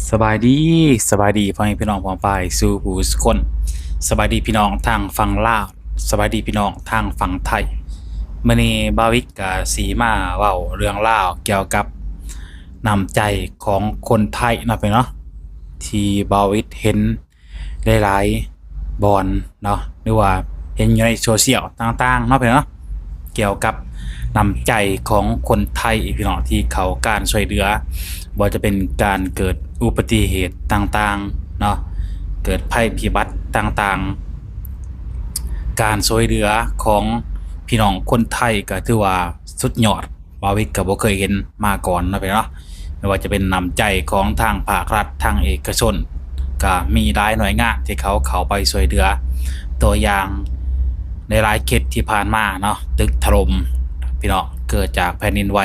ສະບາຍດີ, ສະບາຍດີພໍ່ແມ່ພີ່ນ້ອງປ້ອງປາຍສູ່ຜູ້ສູ່ຄົນ. ສະບາຍດີພີ່ນ້ອງທາງຝັ່ງລາວ, ສະບາຍດີພີ່ນ້ອງທາງຝັ່ງໄທ. ມື້ນີ້ບ່າວວິດກະຊິມາເວົ້າເລື່ອງລາວກ່ຽວກັບນ້ຳໃຈຂອງຄົນໄທເນາະ ພີ່ນ້ອງເນາະ, ທີ່ບ່າວວິດເຫັນ ຫຼາຍໆບ່ອນເນາະ ຫຼືວ່າເຫັນຢູ່ໃນໂຊຊຽວຕ່າງໆເນາະ ພີ່ນ້ອງເນາະ, ກ່ຽວກັບນ້ຳໃຈຂອງຄົນໄທ ພີ່ນ້ອງ ທີ່ເຂົ້າການຊ່ວຍເຫຼືອ, ບໍ່ວ່າຈະເປັນການເກີດອຸບັດຕິເຫດຕ່າງໆເນາະ, ເກີດໄພພິບັດຕ່າງໆ, ການຊ່ວຍເຫຼືອຂອງພີ່ນ້ອງຄົນໄທກໍຖືວ່າສຸດຍອດ. ບ່າວວິດກໍບໍ່ເຄີຍເຫັນມາກ່ອນເນາະ ພີ່ນ້ອງເນາະ. ບໍ່ວ່າຈະເປັນນ້ຳໃຈຂອງທາງພາກລັດ, ທາງເອກະຊົນ, ກໍມີຫຼາຍໜ່ວຍງານທີ່ເຂົາເຂົ້າໄປຊ່ວຍເຫຼືອ. ຕົວຢ່າງໃນຫຼາຍເຂດທີ່ຜ່ານມາເນາະ, ຕຶກຖະຫຼົ່ມ ພີ່ນ້ອງ, ເກີດຈາກແຜ່ນດິນໄຫວ,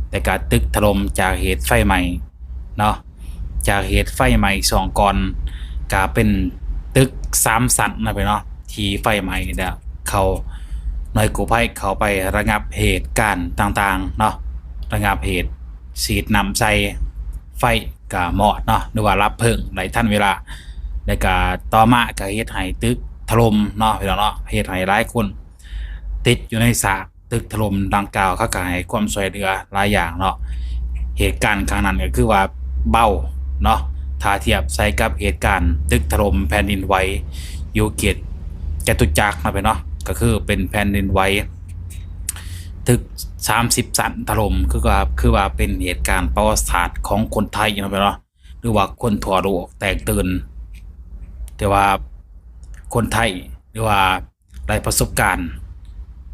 ແລ້ວກໍຕຶກຖະຫຼົ່ມຈາກເຫດໄຟໄໝ້ເນາະ. ຈາກເຫດໄຟໄໝ້ຊ່ວງກ່ອນ ກະເປັນຕຶກສາມຊັ້ນນະ ພີ່ນ້ອງເນາະ ທີ່ໄຟໄໝ້ແລ້ວ ເຂົາ ໜ່ວຍກູ້ໄພເຂົ້າໄປລະງັບເຫດການຕ່າງໆເນາະ, ລະງັບເຫດ ສີດນ້ຳໃສ່, ໄຟກະມອດເນາະ ຫຼືວ່າດັບເພີງໄດ້ທັນເວລາ. ແລ້ວກະຕໍ່ມາກະເຮັດໃຫ້ຕຶກຖະຫຼົ່ມເນາະ ພີ່ນ້ອງເນາະ, ເຮັດໃຫ້ຫຼາຍຄົນຕິດຢູ່ໃນຊາກ ຕຶກຖະຫຼົ່ມດັ່ງກ່າວ ເຂົາກໍໃຫ້ຄວາມຊ່ວຍເຫຼືອຫຼາຍຢ່າງເນາະ. ເຫດການຄັ້ງນັ້ນກໍຄືວ່າເບົາເນາະ, ຖ້າທຽບໃສ່ກັບເຫດການຕຶກຖະຫຼົ່ມແຜ່ນດິນໄຫວຢູ່ເຂດຈະຕຸຈັກເນາະ ພີ່ນ້ອງເນາະ, ກໍຄືເປັນແຜ່ນດິນໄຫວ ຕຶກສາມສິບຊັ້ນຖະຫຼົ່ມ ຄືວ່າ ຄືວ່າເປັນເຫດການປະຫວັດສາດຂອງຄົນໄທເນາະ ພີ່ນ້ອງເນາະ, ຫຼືວ່າຄົນທົ່ວໂລກແຕກຕື່ນ. ແຕ່ວ່າຄົນໄທ ຫຼືວ່າ ໄດ້ປະສົບການ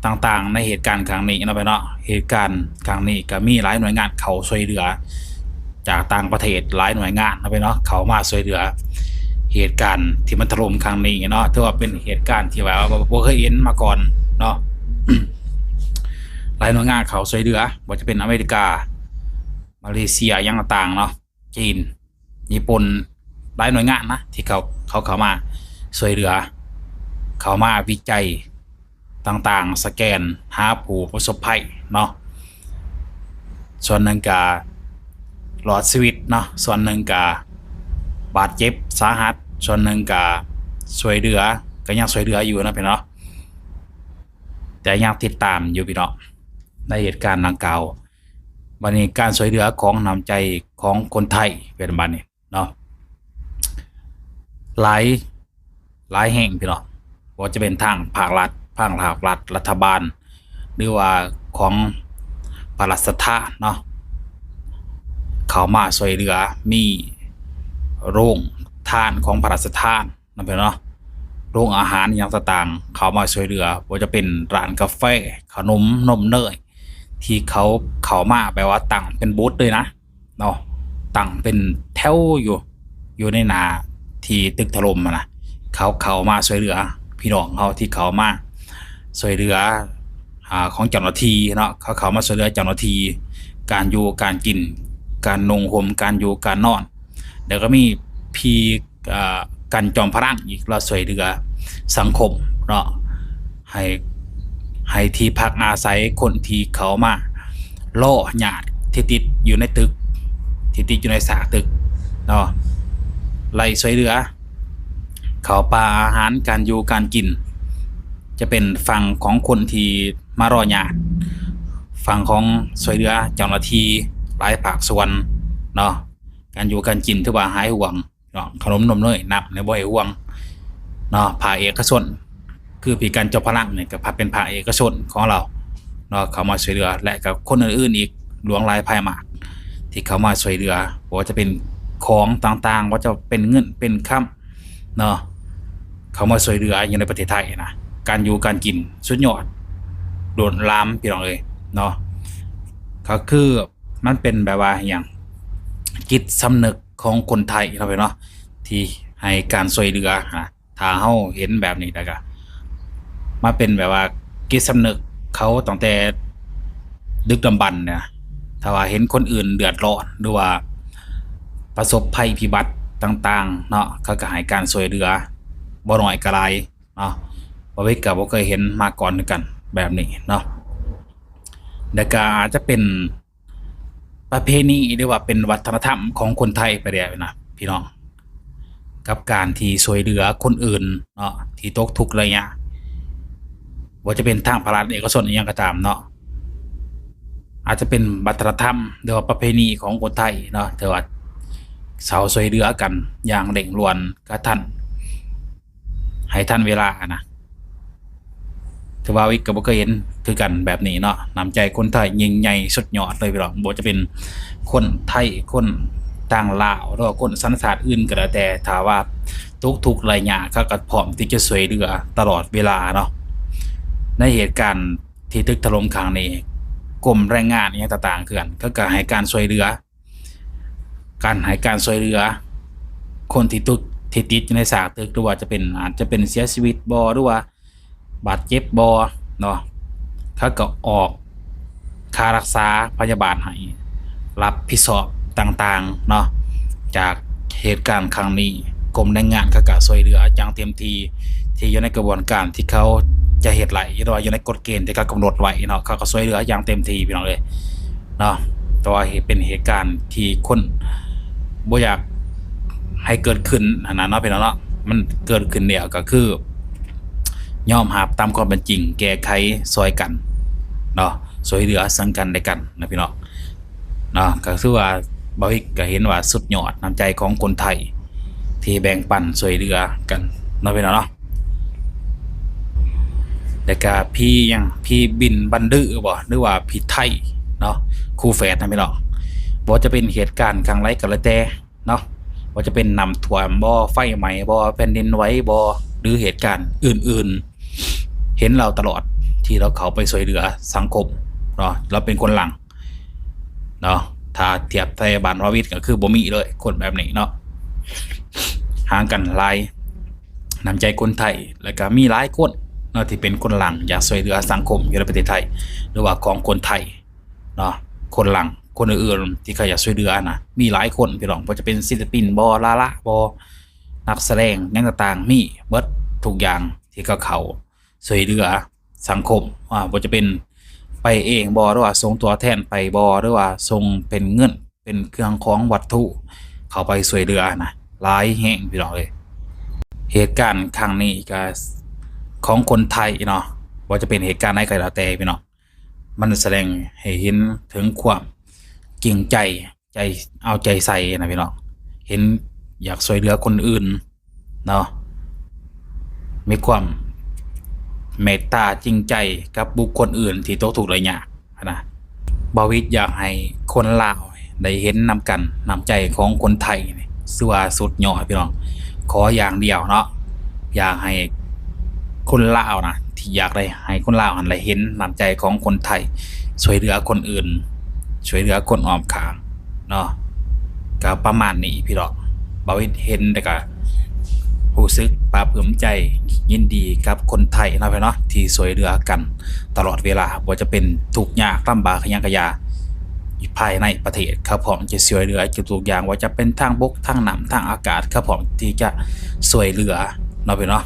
ຕ່າງໆໃນເຫດການຄັ້ງນີ້ເນາະ ພີ່ນ້ອງເນາະ. ເຫດການຄັ້ງນີ້ກໍມີຫຼາຍໜ່ວຍງານເຂົ້າຊ່ວຍເຫຼືອ ຈາກຕ່າງປະເທດຫຼາຍໜ່ວຍງານເນາະ ພີ່ນ້ອງເນາະ, ເຂົ້າມາຊ່ວຍເຫຼືອເຫດການທີ່ມັນຖະຫຼົ່ມຄັ້ງນີ້ເນາະ. ຖືວ່າເປັນເຫດການທີ່ວ່າບໍ່ເຄີຍເຫັນມາກ່ອນເນາະ. ຫຼາຍໜ່ວຍງານເຂົ້າຊ່ວຍເຫຼືອ, ບໍ່ວ່າຈະເປັນອາເມລິກາ, ມາເລເຊຍ ຫຍັງຕ່າງໆເນາະ. ຈີນ, ຍີ່ປຸ່ນ, ຫຼາຍໜ່ວຍງານນະ ທີ່ເຂົາ ເຂົາເຂົ້າມາຊ່ວຍເຫຼືອ, ເຂົ້າມາວິໄຈຕ່າງໆ, ສະແກນຫາຜູ້ປະສົບໄພເນາະ. ສ່ວນໜຶ່ງກະລອດຊີວິດເນາະ, ສ່ວນໜຶ່ງກະບາດເຈັບສາຫັດ, ສ່ວນໜຶ່ງກະຊ່ວຍເຫຼືອ, ກໍຍັງຊ່ວຍເຫຼືອຢູ່ນະ ພີ່ນ້ອງເນາະ, ແຕ່ຍັງຕິດຕາມຢູ່ ພີ່ນ້ອງ, ໃນເຫດການດັ່ງກ່າວ. ບັດນີ້ການຊ່ວຍເຫຼືອຂອງນ້ຳໃຈຂອງຄົນໄທເປັນບັດນີ້ເນາະ ຫຼາຍ ຫຼາຍແຫ່ງ ພີ່ນ້ອງ, ບໍ່ວ່າຈະເປັນທາງພາກລັດ, ທາງພາກລັດ, ລັດຖະບານ ຫຼືວ່າຂອງພະລາຊະທານເນາະ ເຂົ້າມາຊ່ວຍເຫຼືອ, ມີໂຮງທານຂອງພະລາຊະທານ ນຳ ພີ່ນ້ອງເນາະ, ໂຮງອາຫານຫຍັງຕ່າງໆເຂົ້າມາຊ່ວຍເຫຼືອ, ບໍ່ວ່າຈະເປັນຮ້ານກາແຟ, ຂະໜົມ, ນົມເນີຍ ທີ່ເຂົາເຂົ້າມາແບບວ່າຕັ້ງເປັນບູດເລີຍນະເນາະ, ຕັ້ງເປັນແຖວຢູ່ ຢູ່ໃນໜ້າທີ່ຕຶກຖະຫຼົ່ມຫັ້ນນະ, ເຂົາເຂົ້າມາຊ່ວຍເຫຼືອພີ່ນ້ອງເຮົາທີ່ເຂົ້າມາຊ່ວຍເຫຼືອ ອາ ຂອງເຈົ້າໜ້າທີ່ເນາະ, ເຂົາເຂົ້າມາຊ່ວຍເຫຼືອເຈົ້າໜ້າທີ່ ການຢູ່ການກິນ, ການນຸ່ງຫົ່ມ, ການຢູ່ການນອນ, ແລ້ວກໍມີພີ່ ອ່າ ກັນ ຈອມພະລັງ ອີກ ລາວຊ່ວຍເຫຼືອສັງຄົມເນາະ ໃຫ້ ໃຫ້ທີ່ພັກອາໄສຄົນທີ່ເຂົ້າມາລໍຍາດທີ່ຕິດຢູ່ໃນຕຶກ ທີ່ຕິດຢູ່ໃນຊາກຕຶກເນາະ, ໄລ່ຊ່ວຍເຫຼືອເຂົ້າປາອາຫານ ການຢູ່ການກິນ ຈະເປັນຝັ່ງຂອງຄົນທີ່ມາລໍຍາດ, ຝັ່ງຂອງຊ່ວຍເຫຼືອເຈົ້າໜ້າທີ່ຫຼາຍພາກສ່ວນເນາະ, ການຢູ່ການກິນຖືວ່າຫາຍຫ່ວງ ເນາະ, ຂະໜົມນົມເນີຍ ນ້ຳນີ້ບໍ່ໃຫ້ຫ່ວງເນາະ. ພາກເອກະຊົນ ຄືພີ່ກັນ ຈອມພະລັງ ນີ້ກໍເປັນພາກເອກະຊົນຂອງລາວເນາະ ເຂົ້າມາຊ່ວຍເຫຼືອ ແລະ ກໍຄົນອື່ນໆອີກຫຼວງຫຼາຍພາຍມາກ ທີ່ເຂົ້າມາຊ່ວຍເຫຼືອ ບໍ່ວ່າຈະເປັນຂອງຕ່າງໆ ບໍ່ວ່າຈະເປັນເງິນເປັນຄຳເນາະ ເຂົ້າມາຊ່ວຍເຫຼືອຢູ່ໃນປະເທດໄທນະ. ການຢູ່ການກິນສຸດຍອດ ໂດດຫຼາມ ພີ່ນ້ອງເອີຍເນາະ. ກໍຄື ມັນເປັນແບບວ່າຫຍັງ ຈິດສຳນຶກຂອງຄົນໄທເນາະ ພີ່ນ້ອງເນາະ ທີ່ໃຫ້ການຊ່ວຍເຫຼືອນະ. ຖ້າເຮົາເຫັນແບບນີ້ແລ້ວກະ ມາເປັນແບບວ່າຈິດສຳນຶກເຂົາຕັ້ງແຕ່ດຶກດຳບັນນະ. ຖ້າວ່າເຫັນຄົນອື່ນເດືອດຮ້ອນ ຫຼືວ່າປະສົບໄພພິບັດຕ່າງໆເນາະ ເຂົາກະໃຫ້ການຊ່ວຍເຫຼືອ ບໍ່ໜ້ອຍກໍຫຼາຍເນາະ. ບ່າວວິດກະບໍ່ເຄີຍເຫັນມາກ່ອນຄືກັນແບບນີ້ເນາະ. ແລ້ວກະອາດຈະເປັນ ປະເພນີ ຫຼືວ່າເປັນວັດທະນະທຳຂອງຄົນໄທໄປແລ້ວນະພີ່ນ້ອງ ກັບການທີ່ຊ່ວຍເຫຼືອຄົນອື່ນເນາະ ທີ່ຕົກທຸກໄດ້ຍາກ ບໍ່ວ່າຈະເປັນທາງພາກລັດ ເອກະຊົນ ອີ່ຫຍັງກໍຕາມເນາະ ອາດຈະເປັນວັດທະນະທຳ ຫຼືວ່າປະເພນີຂອງຄົນໄທເນາະ ທີ່ວ່າເຊົາຊ່ວຍເຫຼືອກັນຢ່າງເລັ່ງດ່ວນ ກະທັນ ໃຫ້ທັນເວລານະ ຖືວ່າວິກກໍບໍ່ເຄີຍເຫັນຄືກັນແບບນີ້ເນາະ ນ້ຳໃຈຄົນໄທຍິ່ງໃຫຍ່ສຸດຍອດເລີຍພີ່ນ້ອງ ບໍ່ວ່າຈະເປັນຄົນໄທ ຄົນຕ່າງລາວ ຫຼືວ່າຄົນສັນຊາດອື່ນກໍແລ້ວແຕ່ ຖ້າວ່າຕົກທຸກໄດ້ຍາກ ເຂົາກໍພ້ອມທີ່ຈະຊ່ວຍເຫຼືອຕະຫຼອດເວລາເນາະ ໃນເຫດການທີ່ຕຶກຖະຫຼົ່ມຄັ້ງນີ້ ກົມແຮງງານອີ່ຫຍັງຕ່າງໆ ເຂົາກໍໃຫ້ການຊ່ວຍເຫຼືອ ການໃຫ້ການຊ່ວຍເຫຼືອຄົນທີ່ຖືກ ທີ່ຕິດຢູ່ໃນຊາກຕຶກ ຫຼືວ່າຈະເປັນ ອາດຈະເປັນເສຍຊີວິດບໍ່ ຫຼືວ່າບາດເຈັບບໍ່ເນາະ ເຂົາກໍອອກຄ່າຮັກສາພະຍາບານໃຫ້ ຮັບຜິດຊອບຕ່າງໆເນາະ ຈາກເຫດການຄັ້ງນີ້ ກົມແຮງງານເຂົາກໍຊ່ວຍເຫຼືອຢ່າງເຕັມທີ່ ທີ່ຢູ່ໃນກະບວນການທີ່ເຂົາຈະເຮັດໄດ້ ຫຼືວ່າຢູ່ໃນກົດເກນທີ່ເຂົາກຳນົດໄວ້ເນາະ ເຂົາກໍຊ່ວຍເຫຼືອຢ່າງເຕັມທີ່ພີ່ນ້ອງເອີຍ ເນາະ ແຕ່ວ່າເຫດ ເປັນເຫດການທີ່ຄົນບໍ່ຢາກໃຫ້ເກີດຂຶ້ນຫັ້ນນະເນາະ ພີ່ນ້ອງເນາະ ມັນເກີດຂຶ້ນແລ້ວກໍຄືຍອມຮັບຕາມຄວາມເປັນຈິງ ແກ້ໄຂຊ່ອຍກັນເນາະ ຊ່ວຍເຫຼືອເຊິ່ງກັນແລະກັນນະພີ່ນ້ອງເນາະ ກໍຄືວ່າບ່າວວິກກໍເຫັນວ່າສຸດຍອດນ້ຳໃຈຂອງຄົນໄທ ທີ່ແບ່ງປັນຊ່ວຍເຫຼືອກັນເນາະ ພີ່ນ້ອງເນາະ. ແລ້ວກະພີ່ຫຍັງ ພີ່ບິນບັນດືບໍ ຫຼືວ່າພີ່ໄທເນາະ ຄູ່ແຝດນະພີ່ນ້ອງ ບໍ່ວ່າຈະເປັນເຫດການຄັ້ງໃດກໍແລ້ວແຕ່ເນາະ ບໍ່ວ່າຈະເປັນນ້ຳຖ້ວມບໍ ໄຟໄໝ້ບໍ ແຜ່ນດິນໄຫວບໍ ຫຼືເຫດການອື່ນໆ ເຫັນລາວຕະຫຼອດ ທີ່ລາວເຂົ້າໄປຊ່ວຍເຫຼືອສັງຄົມເນາະ ລາວເປັນຄົນຫຼັງເນາະ ຖ້າທຽບໃສ່ບ້ານບ່າວວິກກໍຄືບໍ່ມີເລີຍ ຄົນແບບນີ້ເນາະ ຫ່າງກັນຫຼາຍ. ນ້ຳໃຈຄົນໄທ ແລ້ວກະມີຫຼາຍຄົນເນາະ ທີ່ເປັນຄົນຫຼັງ ຢາກຊ່ວຍເຫຼືອສັງຄົມຢູ່ໃນປະເທດໄທ ຫຼືວ່າຂອງຄົນໄທເນາະ ຄົນຫຼັງ ຄົນອື່ນໆ ທີ່ເຂົາຢາກຊ່ວຍເຫຼືອນະ ມີຫຼາຍຄົນພີ່ນ້ອງ ບໍ່ວ່າຈະເປັນສິນລະປິນບໍ ດາລາບໍ ນັກສະແດງຫຍັງຕ່າງໆ ມີເບິດທຸກຢ່າງ ທີ່ເຂົາເຂົ້າຊ່ວຍເຫຼືອສັງຄົມ ອາ ບໍ່ວ່າຈະເປັນໄປເອງບໍ ຫຼືວ່າສົ່ງຕົວແທນໄປບໍ ຫຼືວ່າສົ່ງເປັນເງິນ ເປັນເຄື່ອງຂອງວັດຖຸເຂົ້າໄປຊ່ວຍເຫຼືອນະ ຫຼາຍແຮງພີ່ນ້ອງເອີຍ. ເຫດການຄັ້ງນີ້ກະຂອງຄົນໄທເນາະ ບໍ່ວ່າຈະເປັນເຫດການໃດກໍແລ້ວແຕ່ພີ່ນ້ອງ ມັນສະແດງໃຫ້ເຫັນເຖິງຄວາມຈິງໃຈ ໃຈ ເອົາໃຈໃສ່ນະພີ່ນ້ອງ ເຫັນຢາກຊ່ວຍເຫຼືອຄົນອື່ນເນາະ ມີຄວາມເມດຕາຈິງໃຈກັບບຸກຄົນອື່ນທີ່ຕົກທຸກໄດ້ຍາກ. ຫັ້ນນະ ບ່າວວິກຢາກໃຫ້ຄົນລາວໄດ້ເຫັນນຳກັນ ນ້ຳໃຈຂອງຄົນໄທນີ້ ຖືວ່າສຸດຍອດພີ່ນ້ອງ ຂໍຢ່າງດຽວເນາະ ຢາກໃຫ້ຄົນລາວນະ ທີ່ຢາກໄດ້ໃຫ້ຄົນລາວຫັ້ນໄດ້ເຫັນນ້ຳໃຈຂອງຄົນໄທ ຊ່ວຍເຫຼືອຄົນອື່ນ ຊ່ວຍເຫຼືອຄົນອ້ອມຂ້າງເນາະ ກະປະມານນີ້ພີ່ນ້ອງ ບ່າວວິກເຫັນແລ້ວກະຮູ້ສຶກປາບປຶ້ມໃຈ ຍິນດີກັບຄົນໄທເນາະ ພີ່ນ້ອງເນາະ ທີ່ຊ່ວຍເຫຼືອກັນ ຕະຫຼອດເວລາ ບໍ່ວ່າຈະເປັນທຸກຍາກລຳບາກຫຍັງກະຢ່າ ຢູ່ພາຍໃນປະເທດ ເຂົາພ້ອມຈະຊ່ວຍເຫຼືອທຸກໆຢ່າງ ວ່າຈະເປັນທາງບົກ ທາງນ້ຳ ທາງອາກາດ ເຂົາພ້ອມທີ່ຈະຊ່ວຍເຫຼືອເນາະ ພີ່ນ້ອງ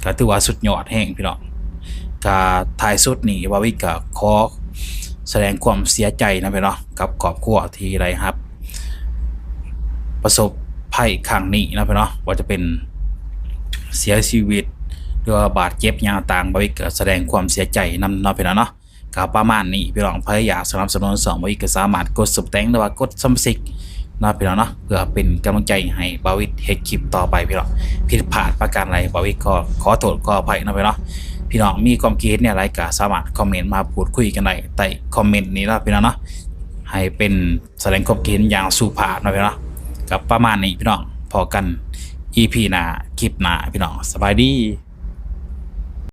ເນາະ ກະຖືວ່າສຸດຍອດແຮງພີ່ນ້ອງ. ກະທ້າຍສຸດນີ້ ບ່າວວິກກະຂໍສະແດງຄວາມເສຍໃຈນະພີ່ນ້ອງເນາະ ກັບຄອບຄົວທີ່ໄດ້ຮັບປະສົບໄພຄັ້ງນີ້ເນາະ ພີ່ນ້ອງເນາະ ບໍ່ວ່າຈະເປັນເສຍຊີວິດ ຫຼືວ່າບາດເຈັບຫຍັງຕ່າງ ບ່າວວິກກະສະແດງຄວາມເສຍໃຈນຳເນາະ ພີ່ນ້ອງເນາະ. ກະປະມານນີ້ພີ່ນ້ອງ ໃຜຢາກສະໜັບສະໜູນຊ່ອງບ່າວວິກ ກະສາມາດກົດຊຸບແຕງ ຫຼືວ່າກົດສະມາຊິກເນາະ ພີ່ນ້ອງເນາະ ເພື່ອເປັນກຳລັງໃຈໃຫ້ບ່າວວິກເຮັດຄລິບຕໍ່ໄປພີ່ນ້ອງ. ຜິດພາດປະການໃດ ບ່າວວິກກໍຂໍໂທດຂໍອະໄພເນາະ ພີ່ນ້ອງເນາະ. ພີ່ນ້ອງມີຄວາມຄິດເຫັນແນວໃດ ກະສາມາດຄອມເມັນມາພູດຄຸຍກັນໄດ້ໃຕ້ຄອມເມັນນີ້ເນາະ ພີ່ນ້ອງເນາະ ໃຫ້ເປັນສະແດງຄວາມຄິດເຫັນຢ່າງສຸພາບເນາະ ພີ່ນ້ອງເນາະ. ກະປະມານນີ້ພີ່ນ້ອງ ພໍ້ກັນອີພີໜ້າ ຄລິບໜ້າ ພີ່ນ້ອງ ສະບາຍດີ.